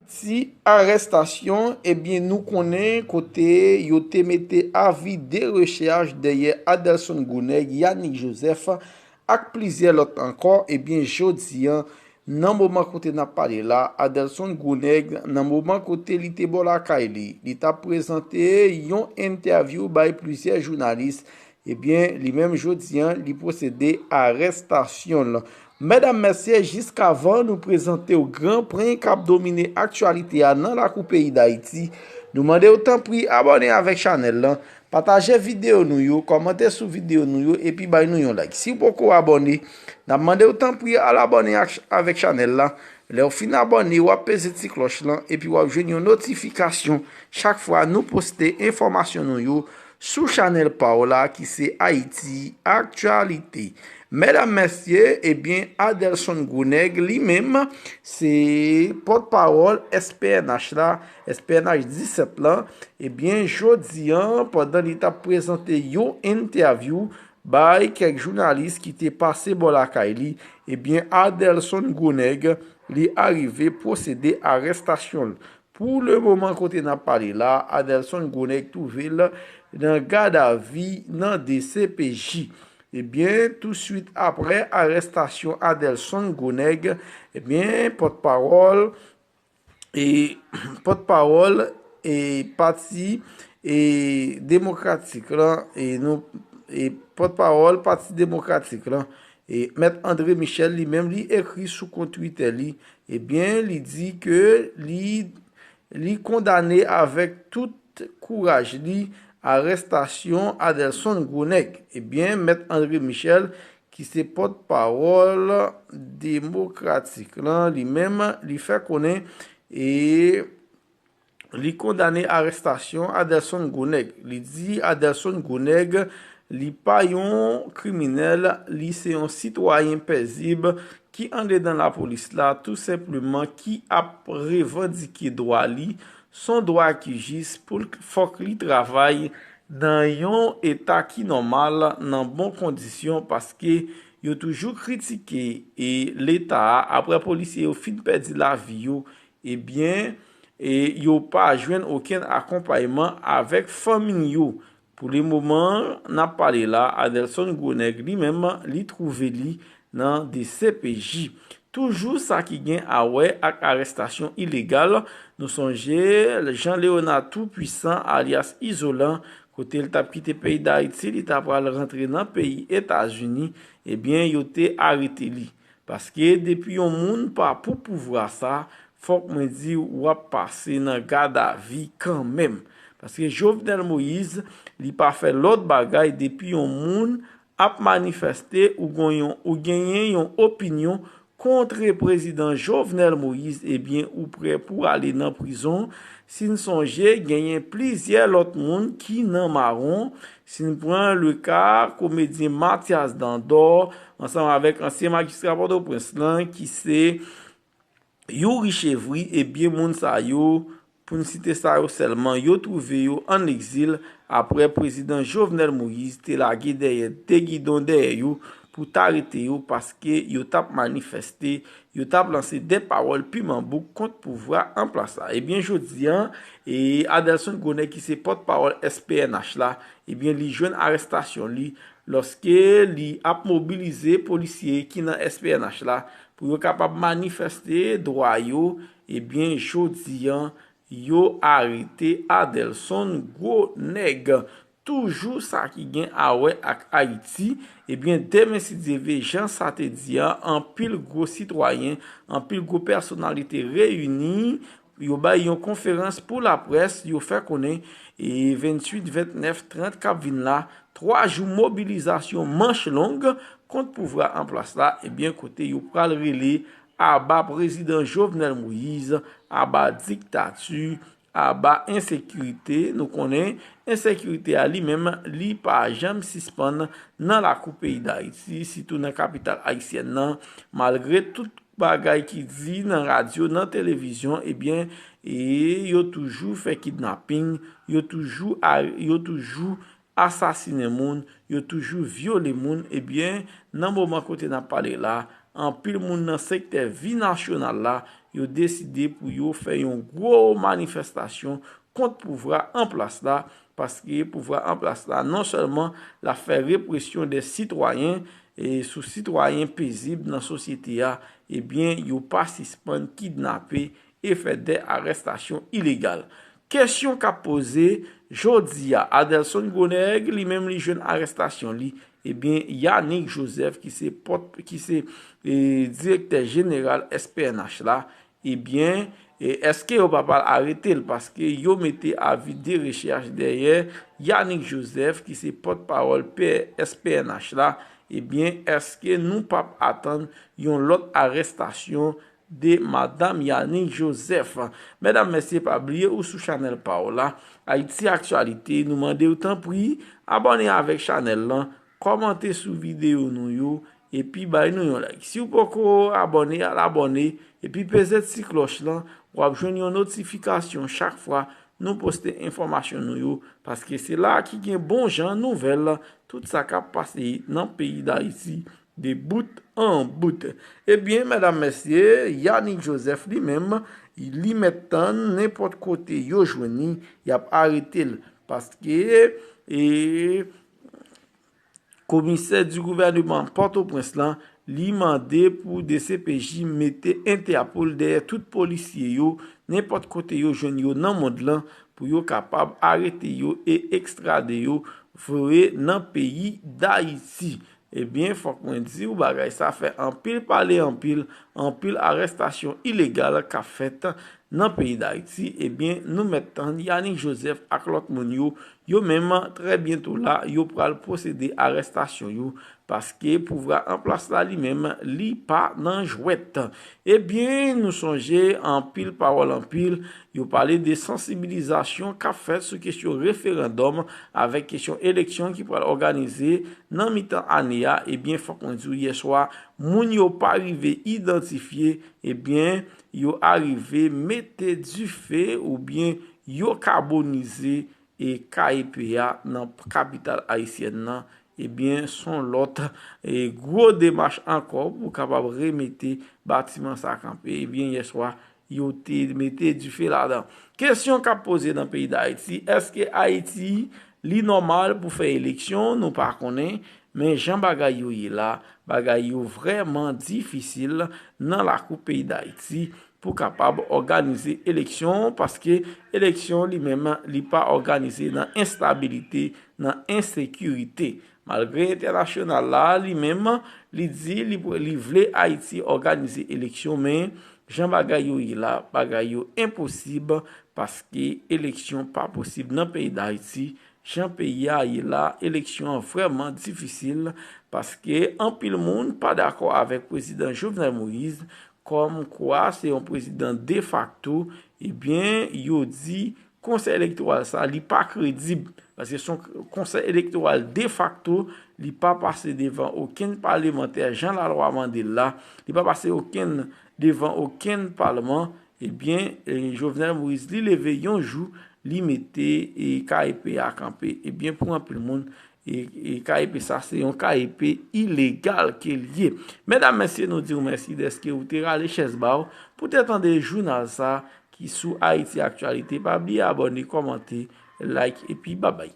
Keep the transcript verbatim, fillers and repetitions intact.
Ti arèstasyon, ebyen, nou konnen kote yo te mete avi de rechèch dèyè Adelson Gwo Nèg, Yanick Joseph, ak plizyè lòt ankò, ebyen, jodi a, nan moman kote n ap pale la, Adelson Gwo Nèg, nan moman kote li te bò lakay li, li t ap prezante yon entèvyou bay plizyè jounalis, ebyen, li menm jodi a, li pwosede arèstasyon l. Medam, mesye, jiskavan nou prezante w gran pwen k ap domine aktyalite a nan lakou peyi Dayiti, nou mande w tanpri abòne avèk chanèl lan, pataje videyo nou yo, kòmante sou videyo nou yo, epi bay nou yon like. Si w poko abòne, n ap mande w tanpri al abòne ak, avèk chanèl la. Lè w fin abòne, w ap peze ti klòch lan, epi w ap jwenn yon notifikasyon chak fwa nou poste enfòmasyon nou yo sou chanèl pa w la ki se Ayiti Aktyalite. Medam, mesye, ebyen, Adelson Gwo Nèg, li menm, se pòtpawòl S P N H la, S P N H disèt lan. Ebyen, jodi a, pandan li t ap prezante yon entèvyou bay kèk jounalis ki te pase bò lakay li, ebyen, Adelson Gwo Nèg, li arive pwosede arèstasyon l. Pou le moman kote n ap pale la, Adelson Gwo Nèg twouve l nan gadavi nan D C P J. Ebyen, touswit aprè arèstasyon Adelson Gwo Nèg, ebyen, pòtpawòl, e, pòtpawòl, e, pati, e, demokratik lan, e, nou, e, pòtpawòl Pati Demokratik lan, e, Mèt André Michel, li menm, li ekri sou kont Twitter li, ebyen, li di ke li, li kondane avèk tout kouraj li arèstasyon Adelson Gwo Nèg. Ebyen, Mèt André Michel, ki se pòtpawòl demokratik lan, li menm, li fè konnen e li kondane arèstasyon Adelson Gwo Nèg. Li di Adelson Gwo Nèg, li pa yon kriminèl, li se yon sitwayen pezib ki andedan lapolis la, tou senpleman ki ap revandike dwa li. Se yon dwa ki jis, pou l, fòk li travay nan yon eta ki nòmal, nan bon kondisyon, paske yo toujou kritike e Leta a, aprè polisye yo fin pèdi lavi yo, ebyen, e yo pa jwenn okenn akonpayman avèk fanmi yo. Pou le moman n ap pale la, Adelson Gwo Nèg li menm, li twouve li nan D C P J. Toujou sa ki gen a wè ak arèstasyon ilegal, nou sonje Jean Léonard Tout Puissant, alyas Izolan, kote l t ap kite peyi Dayiti, li ta pral rantre nan peyi Etazini, ebyen, yo te arete li. Paske depi yon moun pa pou pouvwa sa, fòk mwen di w, w ap pase nan gadavi kanmenm. Paske Jovenel Moïse, li pa fè lòt bagay depi yon moun ap manifèste ou gen yon, ou genyen yon opinyon kont prezidan Jovenel Moïse, ebyen, ou prè pou ale nan prizon. Si n sonje, genyen plizyè lòt moun ki nan mawon. Si n pran le ka komedyen Mathias Dandor, ansanm avèk ansyen majistra Pòtoprens lan, ki se Youri Chevry, ebyen, moun sa yo, pou n site sa yo sèlman, yo twouve yo ann egzil aprè prezidan Jovenel Moïse te lage dèyè, de gidon dèyè yo pou t arete yo, paske yo t ap manifèste, yo t ap lanse de pawòl piman bouk kont pouvwa an plas la. Ebyen, jodi a, e Adelson Gwo Nèg, ki se pòtpawòl S P N H la, ebyen, li jwenn arèstasyon li lòske li ap mobilize polisye ki nan S P N H la pou yo kapab manifèste dwa yo. Ebyen, jodi a, yo arete Adelson Gwo Nèg. Toujou sa ki gen a wè ak Ayiti, ebyen, demen, si Dye vle, jan sa te di a, anpil gwo sitwayen, anpil gwo pèsonalite reyini, yo bay yon konferans pou laprès, yo fè konnen, e venntuit, ventnèf, trant k ap vin la, twa jou mobilizasyon manch long kont pouvwa an plas la, ebyen, kote yo pral rele aba prezidan Jovenel Moïse, aba diktati, aba ensekirite. Nou konnen ensekirite a li menm, li pa janm sispann nan lakou peyi Dayiti, sitou nan kapital ayisyèn nan, malgre tout bagay ki di nan radyo, nan televizyon, ebyen, e yo toujou fè kidnaping, yo toujou a-, yo toujou asasinen moun, yo toujou vyole moun, ebyen, nan moman kote n ap pale la, anpil moun nan sektè vi nasyonal la, yo deside pou yo fè yon gwo manifestasyon kont pouvwa an plas la, paske pouvwa an plas la non sèlman l ap fè represyon dè sitwayen, e sou sitwayen pezib nan sosyete a, ebyen, yo pa sispann kidnape e fè dè arèstasyon ilegal. Kesyon k ap poze jodi a, Adelson Gronèg, li menm, li jwenn arèstasyon li. Ebyen, Yanick Joseph, ki se pòt, ki se, e, direktè jeneral S P N H la, ebyen, e, èske yo pa pral arete l? Paske yo mete avi de rechèch dèyè Yanick Joseph, ki se pòtpawòl P S P N H la. Ebyen, èske nou p ap atann yon lòt arèstasyon de Madanm Yanick Joseph? Medam, mesye, pa bliye ou sou chanèl pa w la, Ayiti Aktyalite. Nou mande w, tanpri, abòne avèk chanèl lan, kòmante sou videyo nou yo, epi bay nou yon like. Si w poko abòne, al abòne, epi peze ti klòch lan, w ap jwenn yon notifikasyon chak fwa nou poste enfòmasyon nou yo, paske se la ki gen bon jan nouvèl, tout sa k ap pase nan peyi Dayiti, de bout an bout. Ebyen, medam, mesye, Yanick Joseph li menm, li mèt tann nenpòt kote yo jwenn li, y ap arete l. Paske, e, komisè di gouvèneman Pòtoprens lan, li mande pou D C P J mete Entèpòl dèyè tout polisye yo, nenpòt kote yo jwenn yo nan mond lan, pou yo kapab arete yo e ekstrade yo voye nan peyi Dayiti. Ebyen, fòk mwen di w, bagay sa fè anpil pale, anpil, anpil arèstasyon ilegal k ap fèt nan peyi Dayiti. Ebyen, nou mèt tann Yanick Joseph ak lòt moun yo, yo menm, trè byento la, yo pral pwosede arèstasyon yo, paske pouvwa an plas la li menm, li pa nan jwèt. Ebyen, nou sonje anpil pawòl anpil, yo pale de sansibilizasyon k ap fèt sou kesyon referandòm avèk kesyon eleksyon ki pral òganize nan mitan ane a. Ebyen, fòk mwen di w, yè swa, moun yo pa rive idantifye, ebyen, yo arive mete dife oubyen yo kabonize e K E P a nan kapital ayisyèn nan. Ebyen, s on lòt, e, gwo demach ankò pou kapab remete batiman sa kanpe. Ebyen, yè swa, yo te mete dife ladan. Kesyon k ap poze nan peyi Dayiti, èske Ayiti li nòmal pou fè eleksyon? Nou pa konnen, men jan bagay yo ye la, bagay yo vrèman difisil nan lakou peyi Dayiti pou kapab òganize eleksyon, paske eleksyon li menm, li pa òganize nan enstabilite, nan ensekirite. Malgre entènasyonal la, li menm, li di li, li vle Ayiti òganize eleksyon, men jan bagay yo ye la, bagay yo enposib, paske eleksyon pa posib nan peyi Dayiti. Jan peyi a ye la, eleksyon an vrèman difisil, paske anpil moun pa dakò avèk prezidan Jovenel Moïse, kòmkwa se yon prezidan defakto. Ebyen, yo di Konsèy elektoral sa, li pa kredib, paske se yon konsèy elektoral defakto, li pa pase devan okenn palemantè jan lalwa mande l la, li pa pase okenn, devan okenn palman. Ebyen, e, Jovenel Moïse, li leve yon jou, li mete, e, K E P a kanpe. Ebyen, pou anpil moun, e, e, K E P sa, se yon K E P ilegal ke l ye. Medam, mesye, nou di w mèsi dèske ou te rale chèz ba w pou te tande jounal sa ki sou Ayiti Aktyalite. Pa bliye abòne, kòmante, like, epi babay.